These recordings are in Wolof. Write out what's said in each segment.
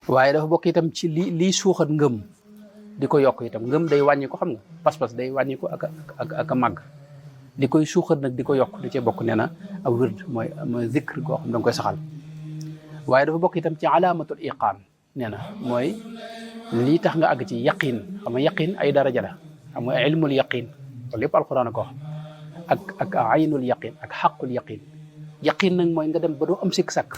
waaye dafa bokk itam ci lii suuxat ngëm di ko yokk itam ngëm day wàññi ko xam nga pas-pas day wàññi ko ak a màgg di koy suuxat nag di ko yokk di cee bokk nee na ab wird mooy zikr goo xam da nga koy saxal waaye dafa bokk itam ci alaamatul iqaan nee na mooy lii tax nga àgg ci yaqin xam nga yaqin ay daraja la xam nga ilmul yaqin loolu lépp alquran ko wax ak aynul yaqin ak xaqul yaqin yaqin nag mooy nga dem ba doo am sikk sàkk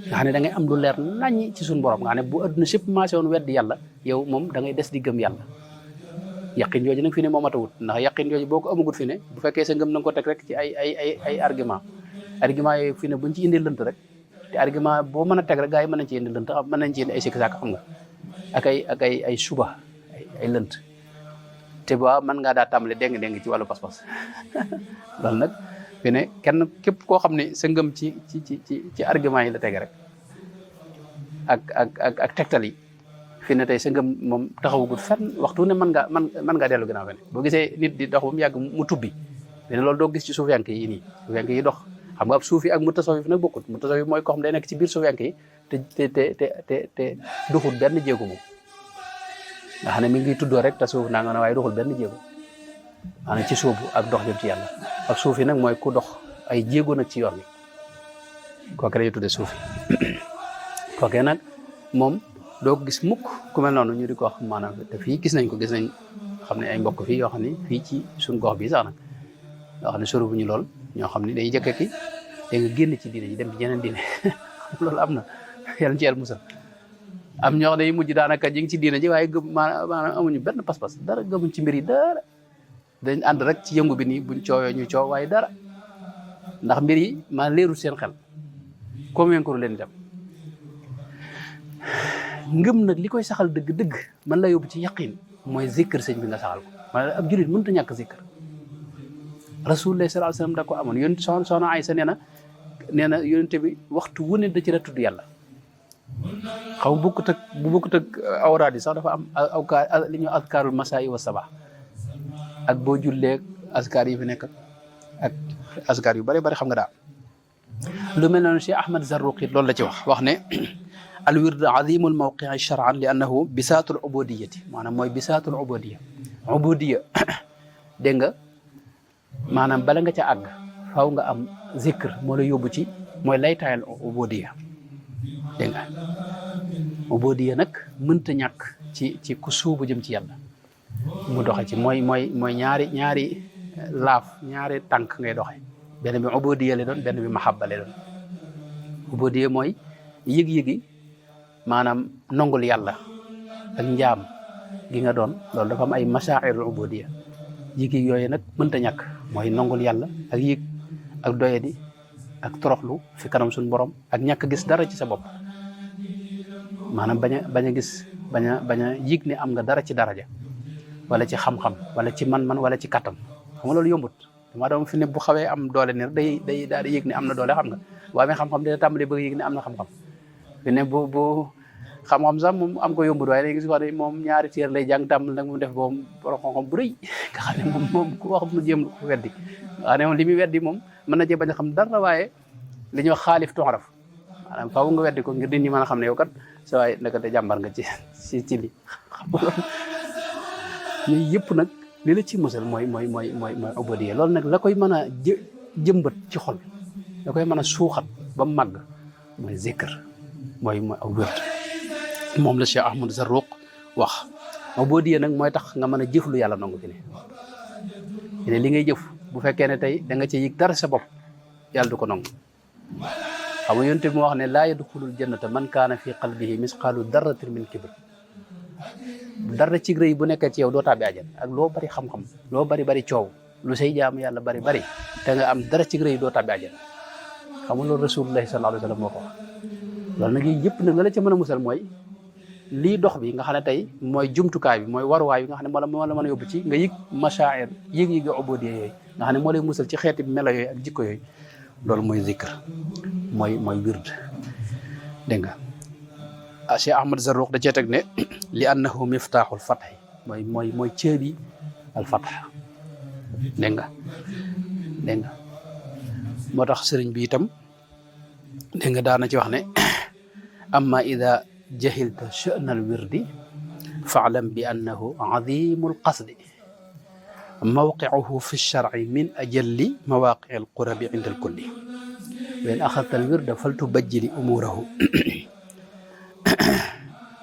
nga xam ne da ngay am lu leer naññi ci suñu borom nga xam ne bu adduna sépp maase woon weddi yàlla yow moom da ngay des di gëm yàlla yaqin yooyu nag fi ne moo matawut ndax yaqin yooyu boo ko amagut fi ne bu fekkee sa ngëm na nga ko teg rek ci ay argument yooyu fi ne buñ ci indi lënt rek te argument boo mën a teg rek gars yi mën nañ ci indi lënt mën nañ ci indi ay sikk sàkk xam nga ak ay suba ay lënt te ba mën ngaa daa tàmbale déng ci wàllu pas-pas loolu nag fi ne kenn képp koo xam ne sa ngëm ci argument yi la tege rek ak tegtal yi fi ne tey sa ngëm moom taxawagul fenn waxtu ne mën ngaa dellu ginnaaw fene boo gisee nit di dox ba mu yàgg mu tubbi dina loolu doo gis ci suufiyanke yi nii suufiyanke yi dox xam nga ab suufi ak mutasawif nag bokkut mutasawif mooy koo xam day nekk ci biir suufiyanke yi te duxul benn jéego moom nga xam ne mi ngi tuddoo rek te suuf naa nga ne waaye doxul benn jéego maanaam ci suubu ak dox jëm ci yàlla ak suufi nag mooy ku dox ay jéego nag ci yoon wi kooke lañuy tudde suufi kooke nag moom doo ko gis mukk ku mel noonu ñu di ko wax maanaam te fii gis nañ xam ne ay mbokk fii yoo xam ne fii ci suñ gox bi sax nag yoo xam ne sori bu ñu lool ñoo xam ne day jëkke ki da nga génn ci diine ji dem ci jeneen diine loolu am na yàlla ci yàlla musal am ñoo xam ne mujj daanaka ji ngi ci diine ji waaye maanaam amuñu benn pas-pas dara gëmuñ ci mbir yi dara dañ ànd rek ci yëngu bi nii buñ coowee ñu coow waaye dara ndax mbir yi maa leerul seen xel convaincre leen dem ngëm nag li koy saxal dëgg-dëgg man la yóbbu ci yaqin mooy zikr sëñ bi nga saxal ko maanaam ab julit mënut a ñàkk zikr rasulullah sallallahu alayhi wasallam da ko amoon yonent soxna Aysa nee na yonent bi waxtu wu ne da ci la tudd yàlla xaw bu bokkut ak awraad yi sax dafa am li ñuy azkaarul masaa'i wa sabah ak boo jullee azkaar yi fi nekk ak azkaar yu bari xam nga daal lu mel noonu Cheikh Ahmad Zarruqi loolu la ci wax ne al wird azimul mawqi'i shar'an li annahu bisaatul ubudiyati maanaam mooy bisaatul ubudiya dégg nga maanaam bala nga ca àgg faw nga am zikr moo la yóbbu ci mooy laytaayal ubudiya dégg nga ubudiya nag mënta ñàkk ci ku suubu jëm ci yàlla mu doxe ci mooy ñaari laaf ñaari tànk ngay doxe benn bi ubudiya la doon benn bi mahabba la doon ubudiya mooy yëg-yëgi maanaam nongul yàlla ak njaam gi nga doon loolu dafa am ay mashaa'irul ubudiya yëg-yëg yooyu nag mënta ñàkk mooy nongul yàlla ak yëg ak doyadi ak toroxlu fi kanam suñu borom ak ñàkk gis dara ci sa bopp maanaam bañ a gis bañ a yëg ne am nga dara ci daraja wala ci xam-xam wala ci man-man wala ci kattan xam nga loolu yombut dama doon fi ne bu xawee am doole ne day daal di yëg ne am na doole xam nga bu amee xam-xam dina tàmbali bëgg yëg ne am na xam-xam fi ne bu xam-xam sax moom am ko yombut waaye léegi gis wax ne moom ñaari téer lay jàng tàmbali nag mu def boobu borom xam-xam bu rëy nga xam ne moom ku wax mu jéem ko weddi nga xam ne moom li muy weddi moom mën na cee bañ a xam dara waaye li ñuy wax xaalif tuxaraf maanaam faaw nga weddi ko ngir nit ñi mën a xam ne yow kat sa waay naka te jàmbar nga ci li xam nga loolu yooyu yëpp nag li la ci musal mooy ubudiyya loolu nag la koy mën a jëmbat ci xol la koy mën a suuxat ba mu màgg mooy zikr mooy aw wérd moom la Cheikh Ahmad Zarruq wax ubudiyya nag mooy tax nga mën a jëf lu yàlla nangu fi ne li ngay jëf bu fekkee ne tey da nga ci yëg dara sa bopp yàlla du ko nangu xam nga yonent bi moo wax ne laa yadxulul jannata man kaana fi qalbihi misqaalu darratin min kibr dara ci rëy bu nekkee ci yow doo tàbbi àjjana ak loo bari xam-xam loo bari coow lu say jaamu yàlla bari te nga am dara ci rëy doo tàbbi àjjana xam nga loolu rasulullahi sallallahu alayhi wa sallam moo ko wax loolu nag yii yëpp nag la ca mën a musal mooy lii dox bi nga xam ne tey mooy jumtukaay bi mooy waruwaay bi nga xam ne moo la mën a yóbbu ci nga yëg mashaa'ir yëg-yëgi ubudiyya yooyu nga xam ne moo lay musal ci xeeti melo yooyu ak jikko yooyu loolu mooy zikr mooy wird dégg nga Cheikh Ahmad Zarruq da cee teg ne li annahu miftaaxul fatxi mooy ceebi al fatx dégg nga moo tax sëriñ bi itam dégg nga daana ci wax ne amma ida jahilta sha'na al wirdi fa'lam bi annahu azimul qasdi mawqi'uhu fi shar'i min ajalli mawaqi'i al qurabi inda al kulli wa in akhadta al wirda faltubajjili umurahu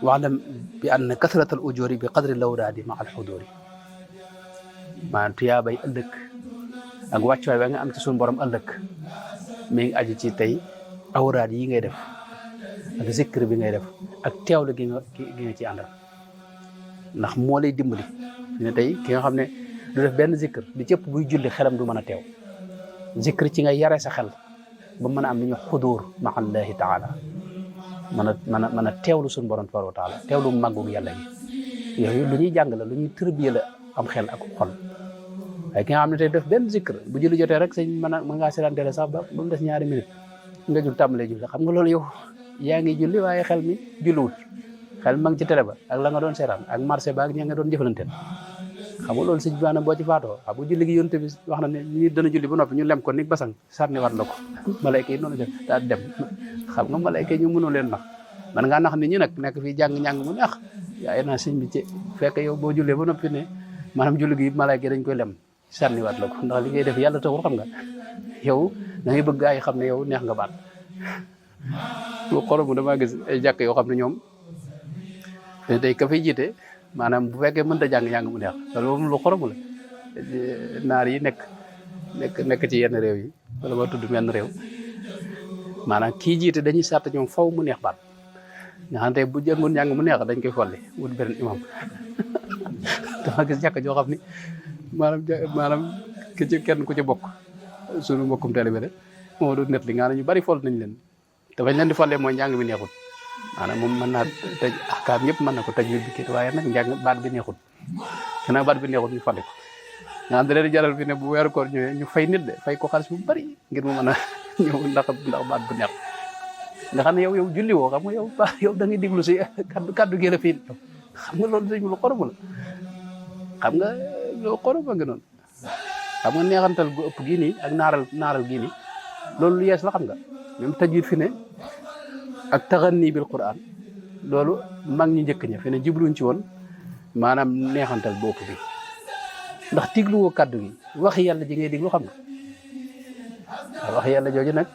wa'lam bi anna kathrata al ujuri bi qadri lawradi ma'a al huduri maanaam tuyaabay ëllëg ak wàccuwaay ba nga am ci suñu borom ëllëg mi ngi aju ci tey awraad yi ngay def ak zikr bi ngay def ak teewlu gi nga ci àndal ndax moo lay dimbali ne tey ki nga xam ne du def benn zikr di cëpp buy julli xelam du mën a teew zikr ci nga yare sa xel ba mën a am li ñu xudur ma allahi taala mën a teewlu suñu borom tabaraka wa taala teewlu màggug yàlla gi yooyu lu ñuy jàng la lu ñuy tërbiye la am xel ak xol waaye ki nga xam ne tey def benn zikr bu julli jotee rek sëñ mën ngaa seetaan télé sax ba mu des ñaari minute nga jul tàmbalee julli xam nga loolu yow yaa ngi julli waaye xel mi julliwut xel ma ngi ci télé ba ak la nga doon seetaan ak marché ba ak ña nga doon jëfalanteel xam nga loolu sëñ bi boo ci faatoo xam nga julli gi yonte bi wax na ne ñu dana julli ba noppi ñu lem ko ni basang sànni war la ko malayka yi noonu def daal dem xam nga malayka yi ñu mënoo leen nax man ngaa nax nit ñi nag nekk fii jàng-njàng mu neex yaay naa sëñ bi ci fekk yow boo jullee ba noppi ne maanaam julli gi malayka yi dañ koy lem sànni waat la ko ndax li ngay def yàlla taxul xam nga yow da ngay bëgg gaa yi xam ne yow neex nga baat lu xoromu damaa gis ay jàkk yoo xam ne ñoom tey ka fay jiite maanaam bu fekkee mënta jàng-jàng mu neex loolu moom lu xoromu la naar yi nekk ci yenn réew yi wala ma tudd menn réew maanaam kii jiite dañuy sàtt ñoom faw mu neex baat nga xam tey bu jàngoon njàng mu neex dañ koy folli wut beneen imam dama gis jàkk joo xam ni maanaam ki ci kenn ku ci bokk suñu mbokkum taalibe de moo doon net li nga xam ne ñu bari fol nañ leen te bañ leen di follee mooy njàng mi neexut maanaam moom mën naa tëj ahkaam yëpp mën na ko tëj bi kii waaye nag njàng baat bi neexut gannaaw baat bi neexut ñu folli ko nga xam ne leen jaral fi ne bu weeru koor ñëwee ñu fay nit de fay ko xaalis bu bari ngir mu mën a ñëw ndax baat bu neex nga xam ne yow julli woo xam nga yow da ngay diglu si kaddu gi la fii xam nga loolu sëñ lu xoromu la xam nga loo xoromu nga noonu xam nga neexantal gu ëpp gii nii ak naaral gii nii loolu lu yees la xam nga même tajwid fi ne ak taxanni bil quran loolu mag ñi njëkk ña fi ne jubluñ ci woon maanaam neexantal bu ëpp bi ndax digluwoo kaddu gi waxi yàlla ji ngay diglu xam nga waaw waxi yàlla jooju nag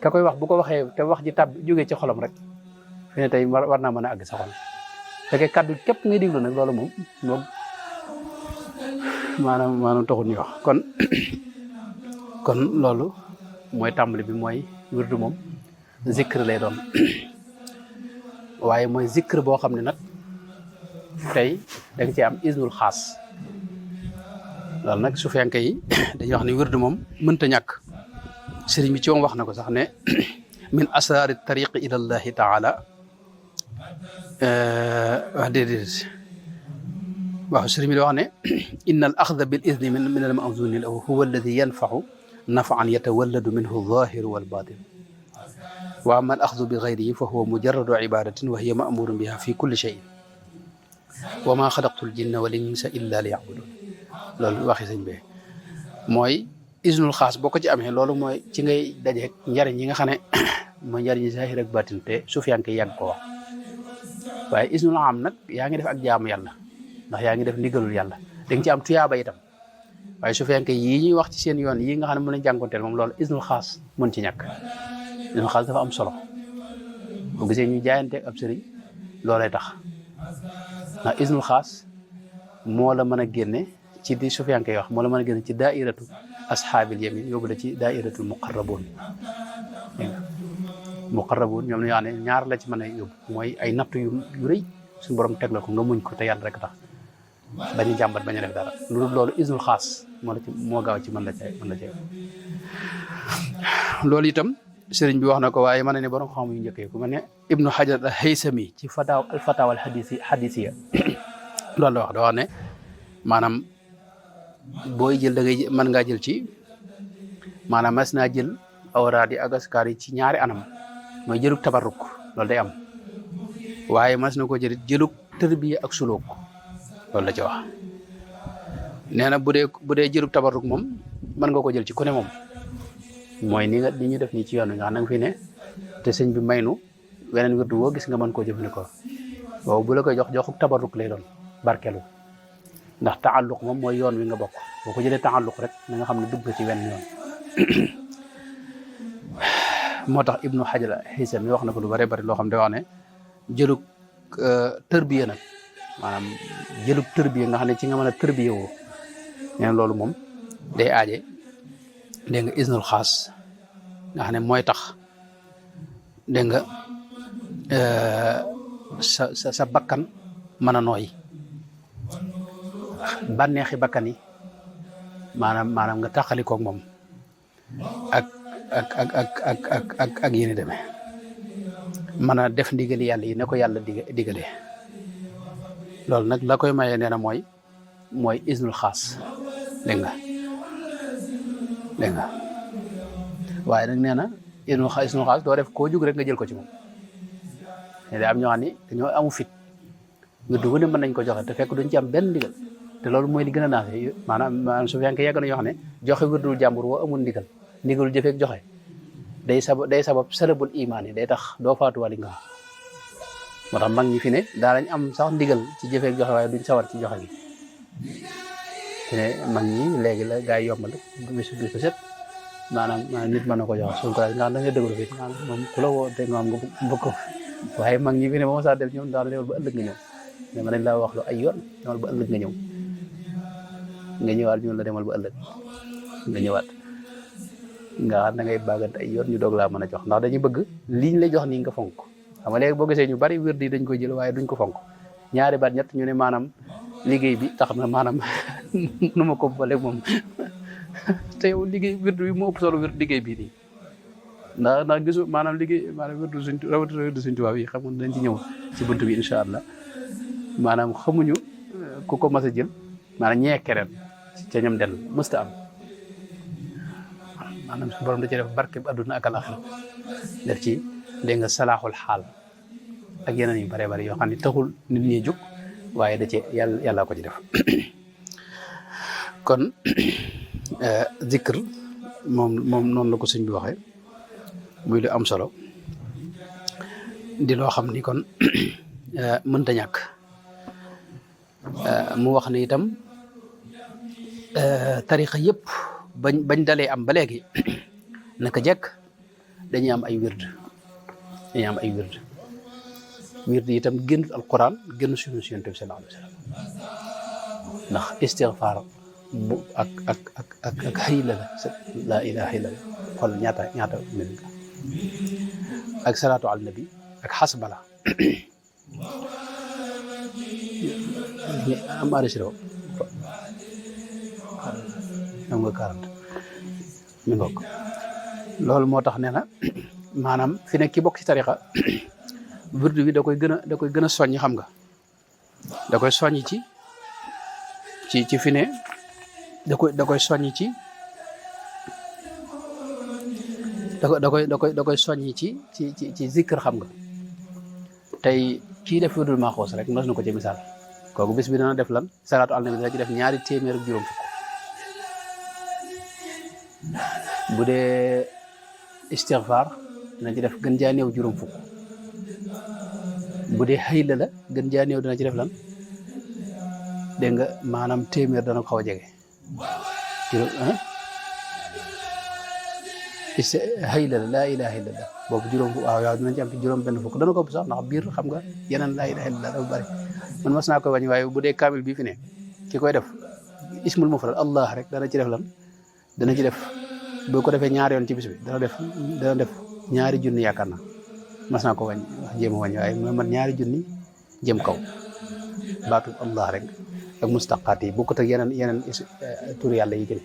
ka koy wax bu ko waxee te wax ji tab jógee ci xolam rek fi ne tey war naa mën a àgg sa xol fekkee kaddu képp ngay diglu nag loolu moom maanaam taxul ñuy wax kon loolu mooy tàmbali bi mooy wirdu moom zikr lay doon waaye mooy zikr boo xam ne nag tey da nga ci am isnul xaas loolu nag su fekkee yi dañuy wax ne wirdu moom mënta ñàkk sëriñ bi ci moom wax na ko sax ne min asraari tariqi ila llahi taala wax déedéet waaw sëriñ bi di wax ne inna al axda bil idni min al ma'zuni lahu huwa alladi yanfaxu nafan yatawalladu minhu zahiru wal batin wa ama al axdu bi gayrihi fa huwa mujarradu ibadatin wa hiya ma'murun biha fi kulli shay'in wa ma xalaqtu al jinna wal insa illa li ya'budun loolu waxi sëñ bi mooy isnul xaas boo ko ci amee loolu mooy ci ngay dajeeg njariñ yi nga xam ne mooy njariñ zahir ak batin te sufiyanke yàgg ko wax waaye isnul am nag yaa ngi def ak jaamu yàlla ndax yaa ngi def ndigalul yàlla da nga ci am tuyaaba itam waaye su fekkee yii ñuy wax ci seen yoon yii nga xam ne mën a jànkonteel moom loolu isnul xaas mën ci ñàkk isnul xaas dafa am solo bu gisee ñu jaayanteeg ab sëriñ loolay tax ndax isnul xaas moo la mën a génne ci di su fekkee wax moo la mën a génne ci daairatu ashaabil yamin yóbbu la ci daairatul muqarraboon muqarraboon ñoom la ñu wax ne ñaar la ci mën a yóbbu mooy ay nattu yu rëy suñu borom teg la ko nga muñ ko te yàlla rek tax bañ a jàmbat bañ a def dara loolu isnul xaas moo gaaw ci mën la cay loolu itam sëriñ bi wax na ko waaye mën na ne borom xam yu njëkkee ku ma ne ibnu hajar al haysami ci al fatawa al hadisiya loolu la wax da wax ne maanaam booy jël da ngay mën ngaa jël ci maanaam mas naa jël awraad yi ak askar yi ci ñaari anam mooy jëlug tabarruk loolu day am waaye mas na ko jëlit jëlug tërbiya ak suluk loolu la ci wax nee na bu dee jëlug tabarruk moom mën nga ko jël ci ku ne moom mooy ni ñu def nii ci yoon wi nga xam ne nga fi ne te sëñ bi maynu weneen wirdu woo gis nga mën koo jëfandikoo boobu bu la koy jox joxuk tabarruk lay doon barkelu ndax taalluq moom mooy yoon wi nga bokk boo ko jëlee taalluq rek na nga xam ne dugg nga ci wenn yoon moo tax ibnu Hajar Haytami wax na ko lu bare bari loo xam ne wax ne jëlug tërbiya nag maanaam jëlug tërbiya nga xam ne ci nga mën a tërbiya woo nee na loolu moom day aaje dégg nga isnul xaas nga xam ne mooy tax dégg nga sa bakkan mën a nooy bànneexi bakkan yi maanaam nga taxalikoog moom ak yéen i demee mën a def ndigali yàlla yi ne ko yàlla digalee loolu nag la koy mayee nee na mooy isnul xaas dégg nga waaye nag nee na isnul xaas doo def koo jug rek nga jël ko ci moom ne da am ñoo xam ni dañoo amu fit nga dugg ne mën nañ ko joxe te fekk duñ ci am benn ndigal te loolu mooy li gën a naase maanaam su fekkee yàgg na yoo xam ne joxe wirdul jàmbur woo amul ndigalul jëfeek joxe day sabab salabul imaan yi day tax doo faatuwaali nga moo tax mag ñi fi ne daa lañ am sax ndigal ci jëfeek joxe waaye duñ sawar ci joxe gi te ne mag ñi léegi la gaa yi yombal bis bu set maanaam nit mën na ko joxe suñ ko nga xam da ngay dëgëru fit moom ku la woo te nga am nga bëgg ko waaye mag ñi fi ne moom saa def ñoom daal demal ba ëllëg nga ñëw mais man nañ laa wax lu ay yoon demal ba ëllëg nga ñëw nga ñëwaat ñun la demal ba ëllëg nga ñëwaat nga xam da ngay bàggante ay yoon ñu doog laa mën a jox ndax dañuy bëgg liñ lay jox nii nga fonk xam nga léegi boo gisee ñu bari wér di dañ koy jël waaye duñ ko fonk ñaari baat ñett ñu ne maanaam liggéey bi tax na maanaam nu ma ko bale moom te yow liggéey wérdu bi moo ëpp solo wér liggéey bii nii ndax gisu maanaam liggéey maanaam wérdu suñ rawatina wérdu suñ tubaab yi xam nga dañ ci ñëw ci bunt bi incha allah maanaam xamuñu ku ko mas a jël maanaam ñee keneen ca ñoom den mësta am maanaam su borom da ci def barke bi àdduna ak alaxira def ci dégg nga salaaxul xaal ak yeneen yu bare bari yoo xam ne taxul nit ñi jóg waaye da ci yàlla ko ci def kon zikr moom noonu la ko sëñ bi waxee muy lu am solo di loo xam ni kon mënta ñàkk mu wax ni itam tarixa yëpp bañ dalee am ba léegi naka jekk dañuy am ay wird wird yi itam génnut alquran génn suñu si yonent bi sallallahu alayhi wa sallam ndax istigfaar bu ak xëyla la ilaha illallah xool ñaata mel ak salaatu ala nabi ak xasbala am enregistré am nga 40 mi ngoog loolu moo tax nee na maanaam fi ne ki bokk ci tarixa wirdu bi da koy gën a soññ xam nga da koy soññ ci fi ne da koy soññ ci da koy soññ ci zikr xam nga tey kii def wirdul maaxoos rek nos na ko ci misaal kooku bis bi dana def lan salaatu ala nabi dana ci def 200 ak juróom fukk bu dee istighfar dana ci def gën jaa néew juróom fukk bu dee xëyla la gën jaa néew dana ci def lan dégg nga maanaam 100 dana ko xaw a jege juróom xëyla la laa ilaha illallah boobu juróom fukk waaw dinañ ci am ci juróom benn fukk dana ko ëpp sax ndax biir xam nga yeneen laa ilaha illallah dafa bari man mas naa koy wàññi waaye bu dee kaamil bii fi ne ki koy def ismul mufrad allah rek dana ci def lan dana ci def boo ko defee ñaari yoon ci bis bi dana def 2 junni yaakaar naa mas naa ko wàññi jéem a wàññi waaye man 2 junni jëm kaw baatu allah rek ak mustaqaat yi bokkut ak yeneen tur yàlla yi gën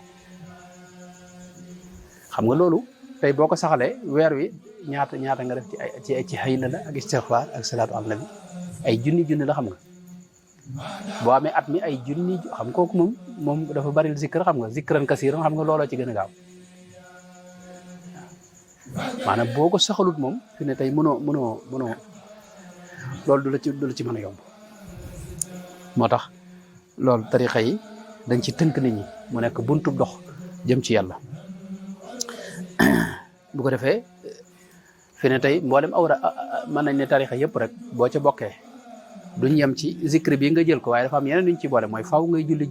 xam nga loolu tey boo ko saxalee weer wi ñaata nga def ci xëyla la ak istighfar ak salaatu ala nabi ay junni la xam nga boo amee at mi ay junni xam kooku moom dafa bari zikr xam nga zikran kasiran xam nga looloo ci gën a gaaw maanaam boo ko saxalut moom fi ne tey mënoo loolu du la ci mën a yomb moo tax loolu tarixa yi dañ ci tënk nit ñi mu nekk buntu dox jëm ci yàlla bu ko defee fi ne tey mboolem awra mën nañ ne tarixa yëpp rek boo ca bokkee duñ yem ci zikr bi nga jël ko waaye dafa am yeneen duñ ci boole mooy faw ngay julli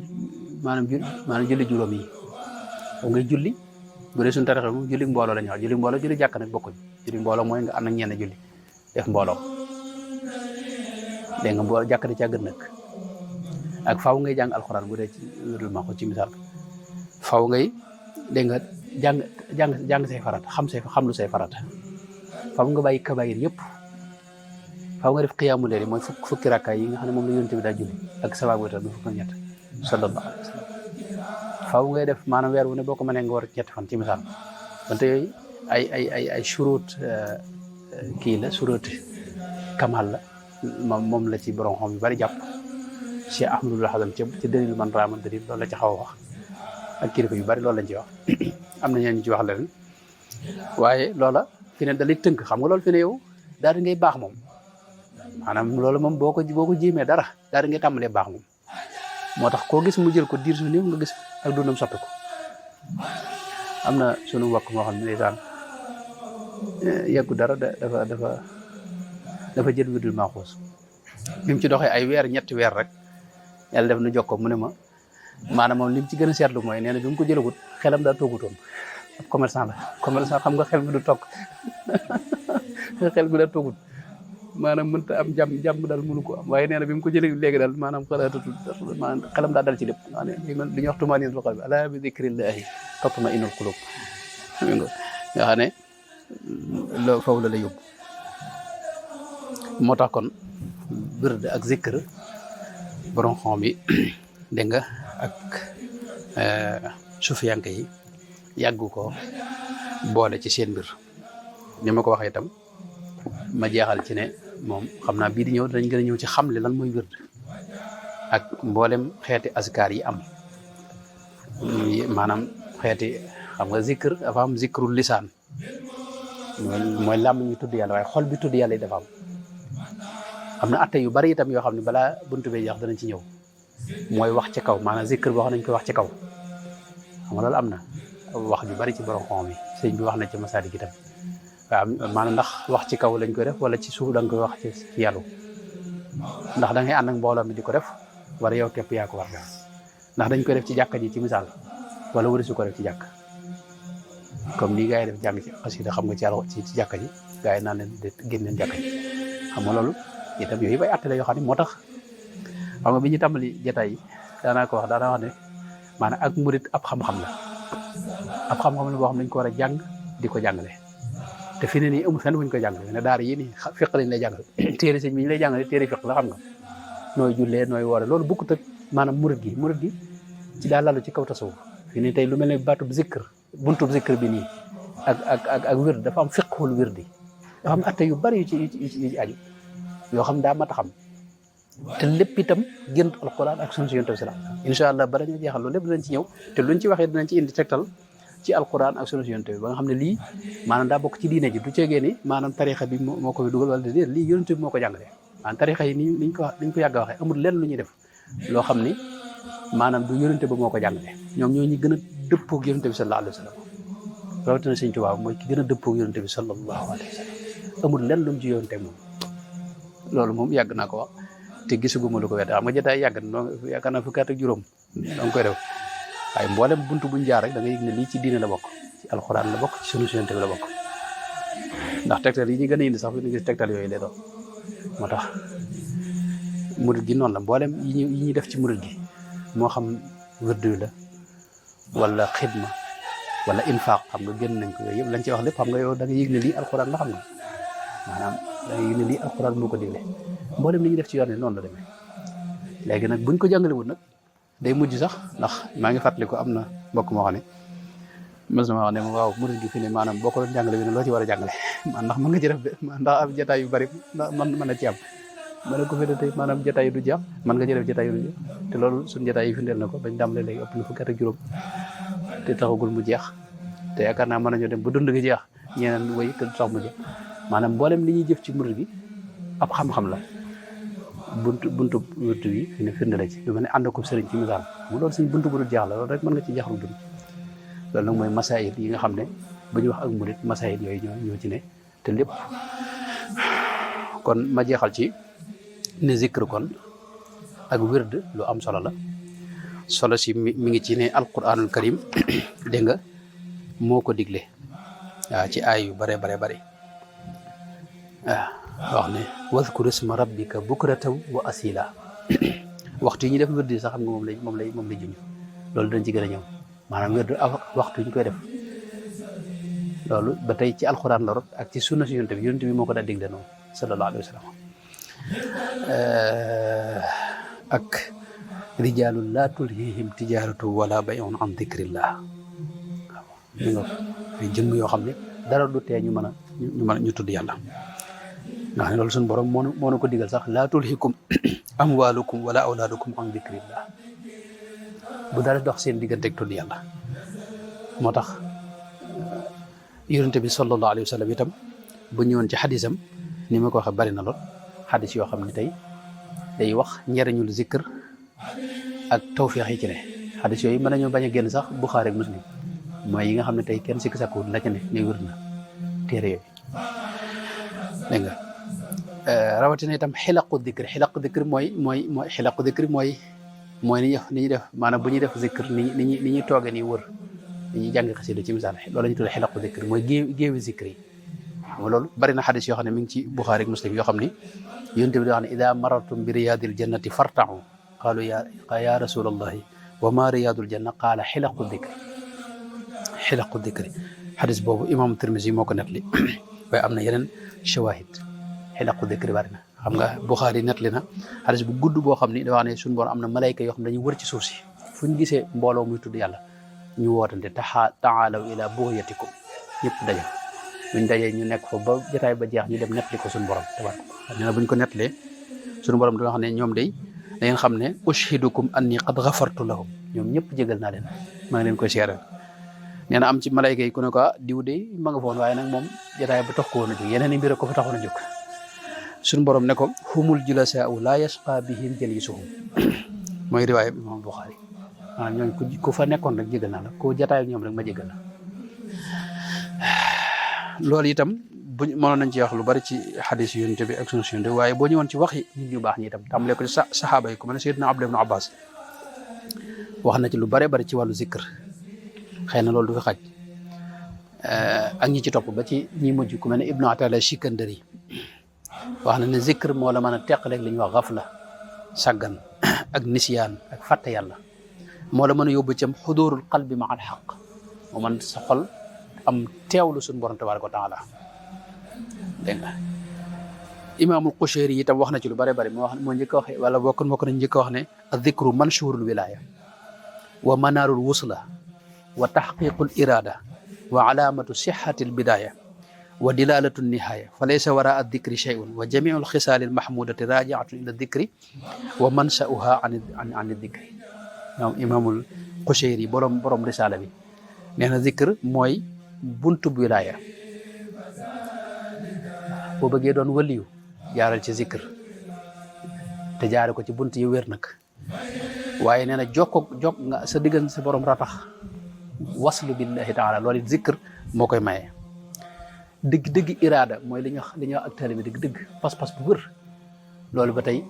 maanaam julli juróom yi faw ngay julli bu dee suñu tarixa moom julli mbooloo la ñu wax julli mbooloo julli jàkk nag bokkuñ julli mbooloo mooy nga ànd ak ñenn julli def mbooloo dégg nga mbooloo jàkk di ca gën nag ak faw ngay jàng alxuraan bu dee ci wérul ma ko ci misaal faw ngay dégg nga jàng say farata xam lu say farata faw nga bàyyi kabayir yëpp faw nga def xiyaamu leer mooy fukki rakkaay yi nga xam ne moom la yonent bi daa julli ak sabab witar bi fukk ak ñett sallallahu alayhi wa sallam faw ngay def maanaam weer wu ne boo ko mënee nga war ñetti fan ci misaal wante yooyu ay shurut kii la shurut kamal la moom la ci borom xam yu bari jàpp Cheikh Ahmadul Hazam ci dalil man raama dalil loolu la ci xaw a wax ak kilifa yu bari loolu lañ ci wax am na ñeen ñu ci wax leneen waaye loola fi ne dalay tënk xam nga loolu fi ne yow daal di ngay baax moom maanaam loolu moom boo ko jéemee dara daal di ngay tàmbalee baax moom moo tax koo gis mu jël ko diir su néew nga gis ak dundam soppi ko am na sunu mbokk moo xam ne ndeysaan yeggu dara dafa jël wirdul Maxuus bi mu ci doxee ay weer ñetti weer rek yàlla def na jokkoo mu ne ma maanaam moom li mu ci gën a seetlu mooy nee na bi mu ko jëlagut xelam daa toogutoon ab commerçant xam nga xel mi du toog xel mi daa toogut maanaam mënta am jàmm daal mënu ko am waaye nee na bi mu ko jëlee léegi daal maanaam xelam daa dal ci lépp li ñuy wax tumaaniinatul qalbi alaa bi zikrillahi tatma'innul qulub nga xam ne loo faw la la yóbbu moo tax kon wird ak zikr borom xam yi dégg nga ak sufiyanke yi yàggu ko boole ci seen mbir ni ma ko waxee itam ma jeexal ci ne moom xam naa bii di ñëw dañ gën a ñëw ci xamle lan mooy wird ak mboolem xeeti askar yi am maanaam xeeti xam nga zikr dafa am zikrul lisaan mooy làmm ñu tudd yàlla waaye xol bi tudd yàlla yi dafa am na atte yu bari itam yoo xam ne balaa buntu bee jeex danañ ci ñëw mooy wax ci kaw maanaam zikr boo xam nañ koy wax ci kaw xam nga loolu am na wax ju bari ci borom xam yi sëñ bi wax na ci masaalik itam waaw maanaam ndax wax ci kaw lañ koy def wala ci suuf da nga koy wax ci yàlla ndax da ngay ànd ak mbooloo mi di ko def wala yow képp yaa ko war def ndax dañ koy def ci jàkka ji ci misaal wala wari su ko def ci jàkk comme nii gars yi def jàng ci xasida xam nga ci jàkka ji gars yi naan leen génn leen jàkka ji xam nga loolu itam yooyu bay àtte la yoo xam ne moo tax xam nga bi ñu tàmbali jotaay yi daanaa ko wax daanaa wax ne maanaam ak murit ab xam-xam la la boo xam ne dañ ko war a jàng di ko jàngale te fi ne nii amul fenn fu ñu koy jàngale ne daara yi nii fiq lañ lay jàngale téere sëñ bi ñu lay jàngale téere fiq la xam nga nooy jullee nooy woore loolu bokkut ak maanaam murit gi ci daa lalu ci kaw tasawuf fi ne tey lu mel ne baatub zikr buntub zikr bi nii ak wird dafa am fiqhul wirdi dafa am atte yu bari yu ci aju yoo xam daa mat a xam te lépp itam gént alquran ak sunna yonent bi salaam incha allah bala ñu jeexal loolu lépp dinañ ci ñëw te luñ ci waxee dinañ ci indi tegtal ci alquran ak sunna yonent bi ba nga xam ne lii maanaam daa bokk ci diine ji du ceegee ni maanaam tarixa bi moo ko fi dugal wala déedéet lii yonent bi moo ko jàngale maanaam tarixa yi nii liñ ko yàgg a waxee amul lenn lu ñuy def loo xam ni maanaam du yonent ba moo ko jàngale ñoom ñoo ñu gën a dëppoog yonent bi sallallahu alayhi wa sallam rawatina Sëñ Tuubaa mooy ki gën a dëppoog yonent bi sallallahu alayhi wa sallam amul lenn lu mu ci yonent moom loolu moom yàgg naa ko wax te gisuguma lu ko wedd xam nga jotaay yàgg na yaakaar naa fukki at ak juróom da nga koy def waaye mboolem buntu buñ jaar rek da nga yëg ne lii ci diine la bokk ci alxuraan la bokk ci sunu yonent bi la bokk ndax tegtal yi ñu gën a indi sax fi ñu gis tegtal yooyu lay doon moo tax murid gi noonu la mboolem yi ñuy def ci murid gi moo xam wirdu la wala xidma wala infaq xam nga génn nañ ko yooyu yëpp lañ ci wax lépp xam nga yow da nga yëg ne lii alxuraan la xam nga maanaam da nga yëg ne lii alxuraan moo ko digle mboolem li ñuy def ci yoon wi noonu la demee léegi nag buñ ko jàngalewul nag day mujj sax ndax maa ngi fàttali ko am na mbokk moo xam ne mos na ma wax ne waaw murid gi fi ne maanaam boo ko doon jàngale bi ne loo ci war a jàngale ndax mën nga ci def ndax am jotaay yu bari man mën a ci am ma ne ko fi ne tey maanaam jotaay yu du jeex mën nga ci def jotaay yu du jeex te loolu suñu jotaay yi firndeel na ko bañ dàmbalee léegi ëpp na fukki at ak juróom te taxagul mu jeex te yaakaar naa mën nañoo dem ba dund gi jeex ñeneen way te du tax mu jeex maanaam mboolem li ñuy jëf ci murid gi ab xam-xam la buntu wirdu yi fi ne firnde la ci lu mel ne ànd ko sëriñ ci misaal mu loolu suñ buntu bu dul jeex la loolu rek mën nga ci jeexal dund loolu nag mooy masaayil yi nga xam ne bu ñu wax ak murid masaayil yooyu ñoo ci ne te lépp kon ma jeexal ci ne zikr kon ak wird lu am solo la solo si mi ngi ci ne alquranul karim dégg nga moo ko digle waaw ci ay yu bare waaw wax ne wadkur isma rabbika bukratan wa asila waxtu yi ñu def wird sax xam nga moom lay junj loolu dañ ci gën a ñëw maanaam wird waxtu yi ñu koy def loolu ba tey ci alquran la rot ak ci sunna si yonent bi moo ko daa digle noonu sallallahu alayhi wa sallam ak rijaalun laa tulhihim tijaaratu wala bay'un an dikrillah waaw ñu nga ay jëmm yoo xam ne dara du tee ñu mën a ñu tudd yàlla nga xam ne loolu suñu borom moo ko digal sax laa tulhikum amwaalukum wala awlaadukum an dikrillah bu dara dox seen digganteeg tudd yàlla moo tax yonent bi sallallahu alayhi wa sallam itam bu ñëwoon ci xadisam ni ma ko waxee bari na lool xadis yoo xam ne tey day wax njëriñul zikr ak tawfiix yi ci ne xadis yooyu mën nañoo bañ a génn sax Buxaari ak Muslim mooy yi nga xam ne tey kenn sikk sakkuwut la ca ne wér na téere yooyu dégg nga rawatina itam xilaqu dikr mooy ni ñuy def maanaam bu ñuy def zikr ni ñuy toogee nii wër ni ñuy jàng xasida ci misaal loolu la ñuy tuddee xilaqu dikr mooy géewi zikr yi xam nga loolu bari na xadis yoo xam ne mi ngi ci Buxaari ak Muslim yoo xam ni yonent bi di wax ne ida marartum bi riyaadil jannati fartau qaalu ya rasulallahi wa ma riyaadul janna qaala xilaqu dikri xadis boobu imam Tirmisi moo ko nettali waaye am na yeneen shawahid xilaqu dikri bari na xam nga Buxaari nettali na xadis bu gudd boo xam ni da wax ne suñu borom am na malayka yoo xam ne dañuy wër ci suuf si fu ñu gisee mbooloo muy tudd yàlla ñu wootante taalaw ila bugyatikum ñëpp daje buñ dajee ñu nekk fa ba jotaay ba jeex ñu dem nettali ko suñu borom tabaraka nee na buñ ko nettalee suñu borom da wax ne ñoom day da ngeen xam ne ushidukum anni qad ghafartu lahum ñoom ñëpp jégal naa leen maa ngi leen koy seeral nee na am ci malayka yi ku ne ko diw de ma nga foon waaye nag moom jotaay ba tax ko woon a jóg yeneen i mbir ko fa taxoon a jóg suñu borom ne ko humul julasaa'u laa yasqa bihim jalisuhum mooy riwaaya imam Buxaari maanaam ñooñu ku fa nekkoon rek jégal naa la ku jotaay ak ñoom rek ma jégal la loolu itam buñ mënoon nañ ci wax lu bari ci xadis yonent bi ak sunu yonent bi waaye boo ñëwoon ci wax yi nit ñu baax ñi itam tàmbalee ko ci saxaaba yi ku mel ne Seydina Abdullah ibn Abbas wax na ci lu bare bari ci wàllu zikr xëy na loolu du fi xaj ak ñi ci topp ba ci ñi mujj ku mel ne Ibnu Atala Shikandari wax na ne zikr moo la mën a teqaleeg li ñuy wax gafla sàggan ak nisyaan ak fàtte yàlla moo la mën a yóbbu ci xudurul qalbi ma al xaq moo man sa xol am teewlu suñu borom tabaraka wa taala dégg nga imaamul Qushayri yi itam wax na ci lu bare bari moo njëkk a wax wala bokk nañ njëkk a wax ne adikru manshurul wilaya wa manaarul wusla wa taxqiqul irada wa alaamatu sixati albidaya wa dilalatu nihaya fa laysa wara addikri shay'un wa jamiu alxisaali almahmudati rajiatun ila dikri wa mansauha an dikri ñoom imaamul Qushayri borom risaala bi nee na zikr mooy buntub wilaya boo bëggee doon waliyu jaaral ci zikr te jaare ko ci bunt yi wér nag waaye nee na jokk nga sa diggan sa borom ratax waslu billahi taala loolu it zikr moo koy maye dëgg iraada mooy li ñuy wax ak taalibe bi dëgg pas-pas bu wër loolu ba tey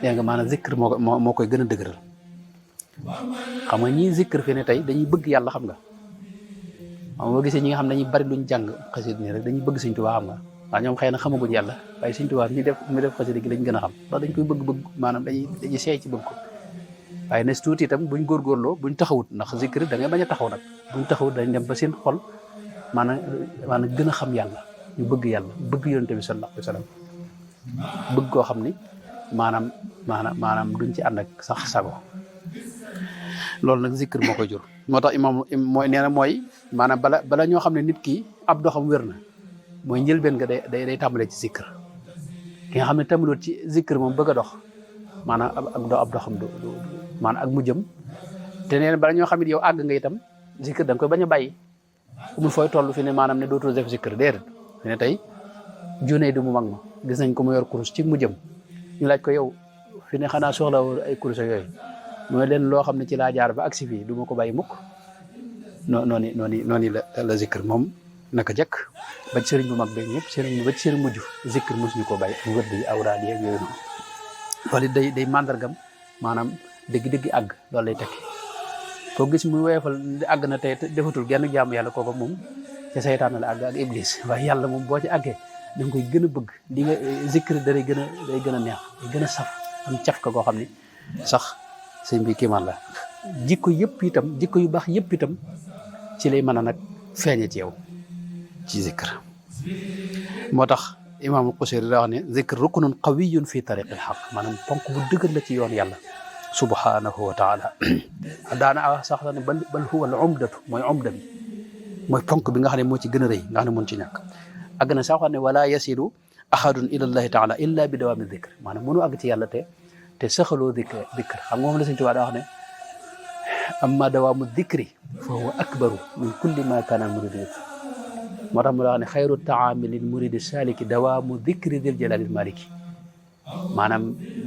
dégg nga maanaam zikr moo koy gën a dëgëral xam nga ñii zikr fi ne tey dañuy bëgg yàlla xam nga xam nga gisee ñi nga xam ne dañuy bari luñ jàng xasida nii rek dañuy bëgg Sëñ Tuubaa xam nga waaw ñoom xëy na xamaguñ yàlla waaye Sëñ Tuubaa mi def xasida gi lañ gën a xam ndax dañ koy bëgg maanaam dañuy seey ci bëgg ko waaye nes tuuti itam buñ góorgóorloo buñ taxawut ndax zikr da ngay bañ a taxaw nag buñ taxawut dañ dem ba seen xol maanaam gën a xam yàlla ñu bëgg yàlla bëgg yonent bi sallallahu alayhi wa sallam bëgg koo xam ni maanaam duñ ci ànd ak sax sago loolu nag zikr moo koy jur moo tax imaam mooy nee na mooy maanaam bala ñoo xam ne nit ki ab doxam wér na mooy njëlbeen nga day tàmbalee ci zikr ki nga xam ne tàmbalut ci zikr moom bëgg a dox maanaam ab doxam du maanaam ak mu jëm te nee na bala ñoo xam ne yow àgg nga itam zikr da nga koy bañ a bàyyi umul fooy toll fi ne maanaam ne dootoo def zikr déedéet fi ne tey junne du mu mag ma gis nañ ko mu yor kurus ci mu jëm ñu laaj ko yow fi ne xanaa soxla ay kurus ak yooyu mooy leen loo xam ne ci laa jaar ba agsi fii du ma ko bàyyi mukk noonu la zikr moom naka jëkk ba ci sëriñ bu mag beeg ñëpp sëriñ ba ci sëriñ mujj zikr mosuñu ko bàyyi ak wërd yi awraad yi ak yooyu noonu loolu day mandargam maanaam dëgg-dëgg àgg loolu lay tekki koo gis muy woyofal àgg na tey defatul genn jaamu yàlla kooku moom ca seytaan la àgg ak iblis waaye yàlla moom boo ci àggee da nga koy gën a bëgg di nga zikr day gën a neex day gën a saf am caf ka koo xam ni sax sëñ bi kiimaan la jikko yëpp itam jikko yu baax yëpp itam ci lay mën a nag feeñe ci yow ci zikr moo tax imaamul Qushayri daa wax ne zikr ruknun qawiyun fi tariqil xaq maanaam ponk bu dëgër la ci yoon yàlla subhanahu wa taala daana sax ne bal huwa al umdatu mooy umda bi mooy ponk bi nga xam ne moo ci gën a rëy nga xam ne mun ci ñàkk àgg na sax wax ne wala yasilu ahadun ila allahi taala illa bi dawaami zikr maanaam mënu àgg ci yàlla te saxaloo zikr xam nga moom la Sëñ Tuubaa daa wax ne amma dawaamu zikri fa huwa akbaru min kulli ma kaana al muridu moo tax mu la wax ne xayru taami lil muridi saliki dawaamu zikri dil jalaalil maliki maanaam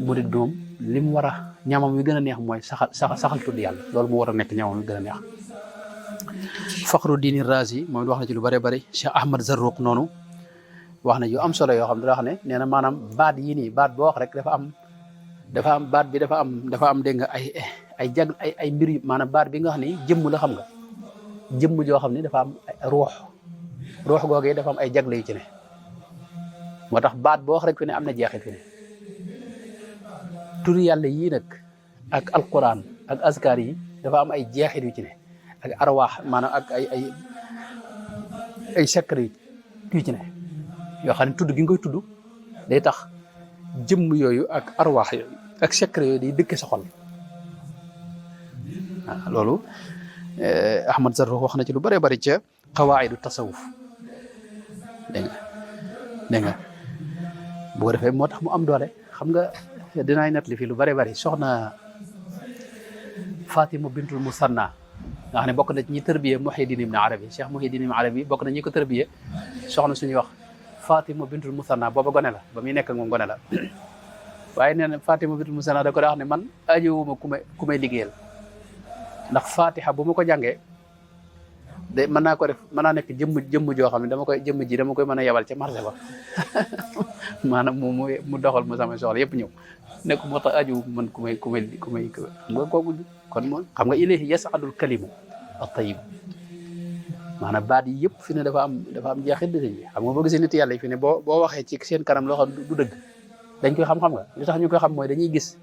murid bi moom li mu war a ñamam wi gën a neex mooy saxal tudd yàlla loolu mu war a nekk ñamam wi gën a neex Fakhru Diini Razi moom wax na ci lu bëree bëri Cheikh Ahmad Zarruq noonu wax na yu am solo yoo xam ne wax ne nee na maanaam baat yii nii baat boo wax rek dafa am baat bi dafa am dégg nga ay mbir yu maanaam baat bi nga xam ni jëmm la xam nga jëmm joo xam ni dafa am ruux googee dafa am ay jagle yu ci ne moo tax baat boo wax rek fi ne am na jeexit fi ne turi yàlla yii nag ak alquran ak askar yi dafa am ay jeexit yu ci ne ak arwaax maanaam ak ay secret yu ci ne yoo xam ne tudd gi nga koy tudd day tax jëmm yooyu ak arwaax yooyu ak secret yooyu day dëkke sa xol waaw loolu Ahmad Zarruq wax na ci lu bëree bëri ca qawaayidu tasawuf dégg nga bu ko defee moo tax mu am doole xam nga dinaay nettali fii lu bëree bëri soxna Fatima bintul Musanna nga xam ne bokk na ci ñi tërbiye Muhyiddin Ibn Arabi Cheikh Muhyiddin Ibn Arabi bokk na ñi ko tërbiye soxna suñuy wax Fatima bintul Musanna booba gone la ba muy nekk ak moom gone la waaye nee na Fatima bintul Musanna da ko daa wax ne man ajowuma ku may liggéeyal ndax Fatiha bu ma ko jàngee de mën naa ko def mën naa nekk jëmm joo xam ne dama koy mën a yebal ca marché ba maanaam mu doxal ma sama soxla yëpp ñëw nekk moo tax aju man ku may xam nga kooku kon moom xam nga ilayhi yasadul kalimu at-tayyib maanaam baat yi yëpp fi ne dafa am jeexit dëgg bi xam nga boo gisee nit yàlla yi fi ne boo waxee ci seen kanam loo xam du dëgg dañ koy xam nga li tax ñu koy xam mooy dañuy gis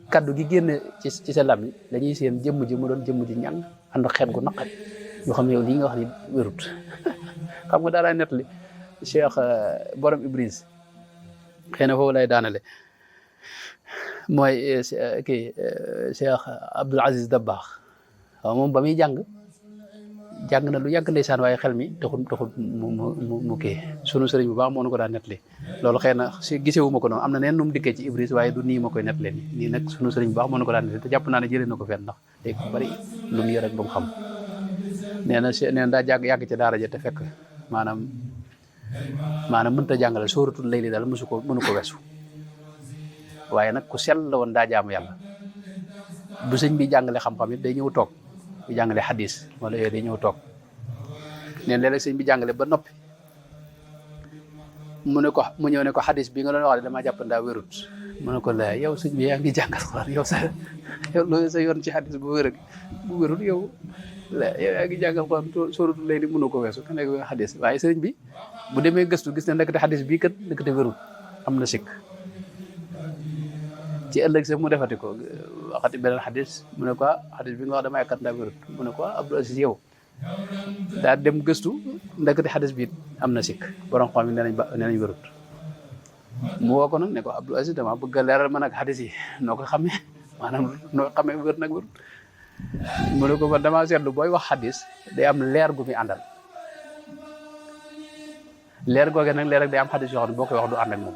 kaddu gi génn ci sa lam yi dañuy seen jëmm ji mu doon jëmm ji ñàng ànd xeet gu naqari yoo xam ne yow lii nga wax ni wérut xam nga daalaay nettali Cheikh borom Ibris xëy na foofu lay daanale mooy kii Cheikh Abdoul Aziz Dabakh waaw moom ba muy jàng na lu yàgg ndeysaan waaye xel mi taxul mu kii sunu sëriñ bu baax moo nu ko daan nettali loolu xëy na si gisewu ma ko noonu am na neen nu mu dikkee ci Ibris waaye du nii ma koy nettalee nii nag sunu sëriñ bu baax moo nu ko daan nettali te jàpp naa ne jëlee na ko fenn ndax day ko bari lu mu yor rek ba mu xam nee na daa yàgg ci daara ja te fekk maanaam mënut a jàngale sóoratul layli daal mënu ko weesu waaye nag ku sell la woon daa jaamu yàlla bu sëñ bi jàngale xam-xam it day ñëw toog bu jàngale xadis wala yooyu day ñëw toog neen léeg-léeg sëñ bi jàngale ba noppi mu ñëw ne ko xadis bi nga doon wax damaa jàpp ndaa wérut mu ne ko la yow sëñ bi yaa ngi jàngal Alxuraan yow sa yoon ci xadis bu wérut yow yaa ngi jàngal Alxuraan sóoratul layli mënu ko weesu ka nekk xadis waaye sëriñ bi bu demee gëstu gis ne ndekete xadis bii kat ndekete wérut am na sikk ci ëllëg sax mu defati ko waxati beneen xadis mu ne ko xadis bi nga wax dama yaakaar ndaa wérut mu ne ko Abdou Aziz yow daa dem gëstu ndekete xadis bi am na sikk borom xam yi nee nañ wérut mu woo ko nag ne ko Abdou Aziz dama bëgg a leeral ma nag xadis yi noo ko xamee maanaam noo xamee wér nag wérut mu ne ko man damaa seetlu booy wax xadis day am leer gu muy àndal leer googee nag leer rek day am xadis yoo xam ne boo koy wax du ànd ak moom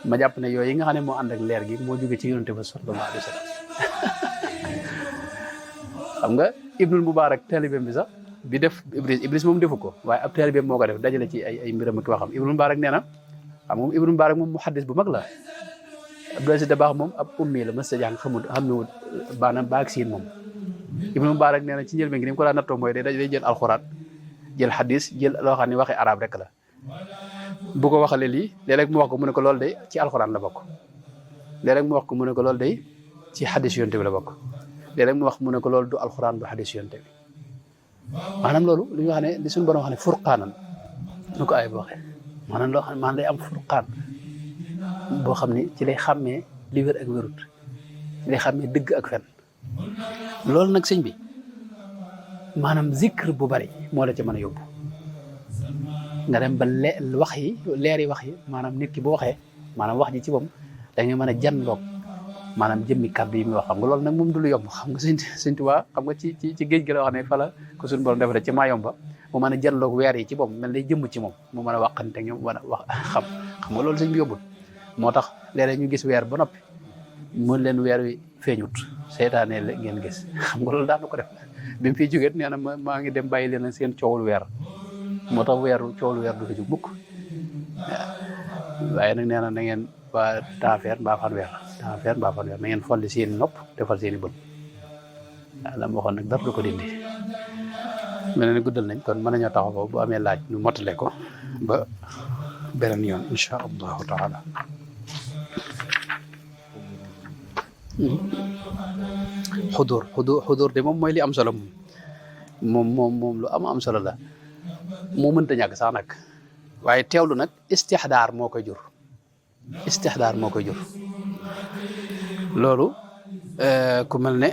ma jàpp ne yooyu yi nga xam ne moo ànd ak leer gi moo jóge ci yonente ba sallallahu alayhi wa sallam xam nga Ibnul Mubarak taalibeem bi sax bi def Ibris moom defu ko waaye ab taalibeem moo ko def dajale ci ay mbiram ak waxam Ibnul Mubarak nee na xam moom Ibnul Mubarak moom muhaddis bu mag la Abdou Aziz Dabakh moom ab ummi la mës a jàng xamul baanaam baag siin moom Ibnul Mubarak nee na ci njëlbeen gi ni mu ko daan nattoo mooy day jël alxuraan jël xadis jël loo xam ne waxi arab rek la bu ko waxalee lii léeg-léeg mu wax ko mu ne ko loolu day ci alxuraan la bokk léeg-léeg mu wax ko mu ne ko loolu day ci xadis yonte bi la bokk léeg-léeg mu wax mu ne ko loolu du alxuraan du xadis yonte bi maanaam loolu li ñu wax ne li suñu borom wax ne furqaanan nu ko ay bi waxee maanaam loo xam ne maanaam day am furqaan boo xam ne ci lay xàmmee li wér ak wérut ci lay xàmmee dëgg ak fen loolu nag sëñ bi maanaam zikr bu bari moo la ci mën a yóbbu nga dem ba wax yi leer yi wax yi maanaam nit ki bu waxee maanaam wax ji ci moom da ngay mën a janloog maanaam jëmmi kàddu yi muy wax xam nga loolu nag moom du lu yomb xam nga sëñ Tuubaa xam nga ci géej gi la wax ne fa la ko suñu borom defale ci maa yomba mu mën a janloog weer yi ci moom mel day jëmm ci moom mu mën a waxante ñoom mën a wax xam nga loolu sëñ bi yombul moo tax léeg-léeg ñu gis weer ba noppi mun leen weer wi feeñut seytaane la ngeen gis xam nga loolu daan na ko def bi mu fiy jógee nee na maa ngi dem bàyyi leen seen coowul weer moo tax coowul weer du ko jóg mukk waaye nag nee na na ngeen waa taafeer mbaa fan weer na ngeen folli seeni nopp defal seeni bët waaw la ma waxoon nag dara du ko dindi mel na ni guddal nañ kon mën nañoo taxaw foofu bu amee laaj ñu mottale ko ba beneen yoon insha allahu taala xudur de moom mooy li am solo moom lu am solo la moo mënta ñàkk sax nag waaye teewlu nag istixdaar moo koy jur loolu ku mel ne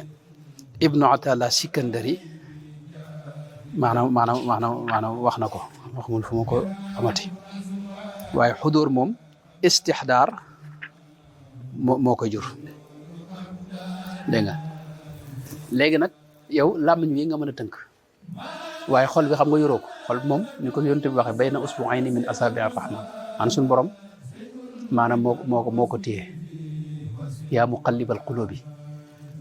ibnu atala sikandari maanaam wax na ko waxumul fu ma ko amati waaye xudur moom istixdaar moo koy jur dégg nga léegi nag yow làmmiñ wi nga mën a tënk waaye xol bi xam nga yoroo ko xol moom ñu ko yonent bi waxee bayna usbu'ayni min asaabi ar-rahman an suñu borom maanaam moo ko téye yaa muqallibal qulubi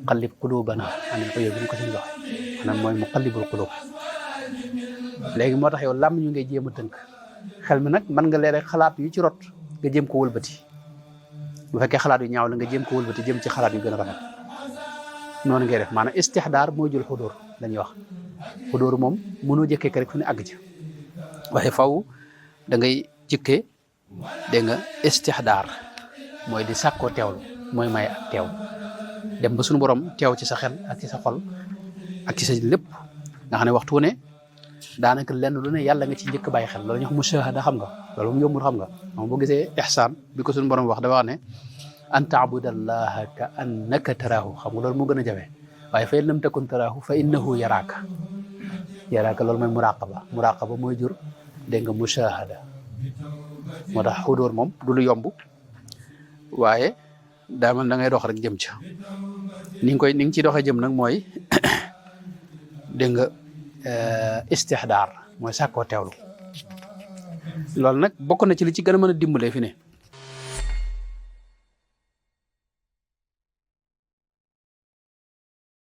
qallib qulubana anil uyubi ñu ko suñu waxee maanaam mooy muqallibul qulub léegi moo tax yow làmmiñ wi ngay jéem a tënk xel mi nag mën nga léeg-léeg xalaat yu ci rot nga jéem ko wëlbati bu fekkee xalaat yu ñaaw la nga jéem ko wëlbati jëm ci xalaat yu gën a rafet noonu ngay def maanaam istixdaar mooy jël xudur dañuy wax xudur moom mënoo jëkkee rek fu ne àgg ci waaye faw da ngay jëkkee dégg nga istixdaar mooy di sàkkoo teewlu mooy may ak teew dem ba suñu borom teew ci sa xel ak ci sa xol ak ci sa lépp nga xam ne waxtu ne daanaka lenn lu ne yàlla nga ci njëkk bàyyi xel loolu ñu wax mushahada xam nga loolu mu yombul xam nga moom boo gisee ihsaan bi ko suñu borom wax dafa wax ne an taabudallaha ka annaka taraahu xam nga loolu moo gën a jafe waaye fa in lam takun taraahu fa innahu yaraaka loolu mooy muraqaba mooy jur dégg nga mushahada moo tax xudóor moom du lu yomb waaye daa man da ngay dox rek jëm ca ni nga ciy doxee jëm nag mooy dégg nga istixdaar mooy sàkkoo teewlu loolu nag bokk na ci li ci gën a mën a dimbalee fi ne